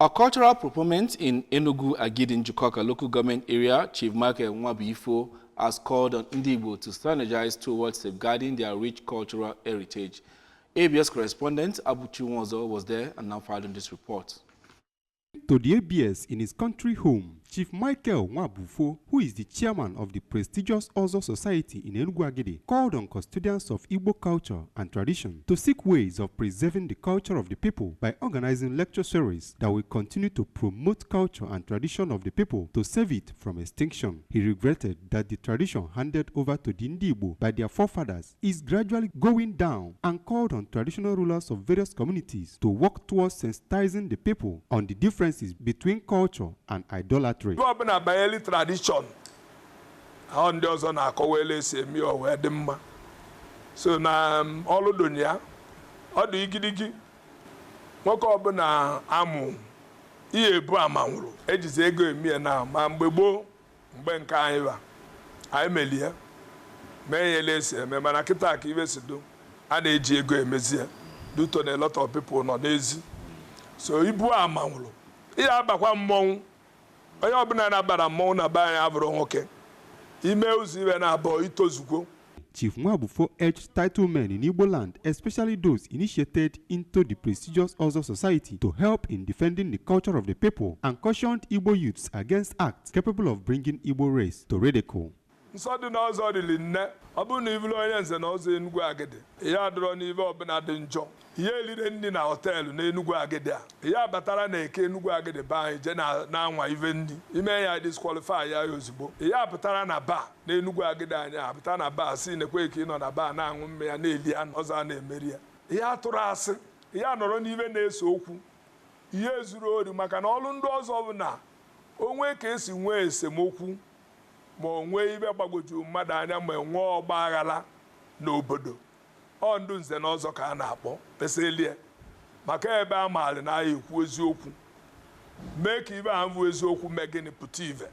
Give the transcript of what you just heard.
A cultural proponent in Enugu Agidi Njikoka Local Government Area, Chief Michael Nwabuifo, has called on Ndigbo to synergize towards safeguarding their rich cultural heritage. ABS correspondent Abuchi Nwozo was there and now filed in this report. To the ABS in his country home, Chief Michael Nwabufo, who is the chairman of the prestigious Ozo Society in Enugu Agidi, called on custodians of Igbo culture and tradition to seek ways of preserving the culture of the people by organizing lecture series that will continue to promote culture and tradition of the people to save it from extinction. He regretted that the tradition handed over to the Ndigbo by their forefathers is gradually going down and called on traditional rulers of various communities to work towards sensitizing the people on the differences between culture and idolatry. Ife ọbụla banyere tradition ahụ, ndị ọzọ na-akọwa elu esi eme ya, o wee dị mma. So na ọlụ dị ya, ọ dị igirigi. Nwoke ọbụla amụ ihe ebu ama nwụrụ, ejizi ego eme ya na ma mgbe gboo, mgbe nke anyị ba anyị melie mee ya elu esi eme. Mana kịta ka ibe si do, a na-eji ego emezi ya due to na a lot of people nọ n'ezi. So ibu ama nwụrụ, ihe abakwa mmọnwụ. Onye ọbụla na-abara mmọnwụ na be anyị abụrụ nwoke ime ụzọ ibe na-abụọ itozugwo. Chief Nwabufo urged title men in Igbo land, especially those initiated into the prestigious Ozo Society, to help in defending the culture of the people and cautioned Igbo youths against acts capable of bringing Igbo race to ridicule. Nsọ dị n'ọzọ riri nne. Ọ bụrụ na ibulu onye nze na ọzọ Enugwu Agidi, ihe adọrọ n'ibe ọbụla dị njọ. Ihe elire nri na hotel na Enugwu Agidi a, ihe abatara na eke Enugwu Agidi be anyị je na-anwa ive nri ime ya, disqualify ya ozugbo. Ihe apụtara na bar na Enugwu Agidi anyị, apụta na bar si nekwe ka ị nọ na bar na-aṅụ mmanya, na-eli anụ ọzọ, a na-emeri ya. Ihe atụrụ asị, ihe anọrọ n'ibe na-ese okwu, ihe zuru ori, maka na ọrụ ndị ọzọ bụ na onwe ka esi nwee esemokwu, ma o nwee ibe gbagwojuru mmadụ anya, ma nwee ọgba aghara n'obodo, ọ ndụ nze na ọzọ ka a na-akpọ peselie, maka ebe a maara na ya ekwu eziokwu, mee ka ibe ahụ bụ eziokwu mee gịnị pụta ive.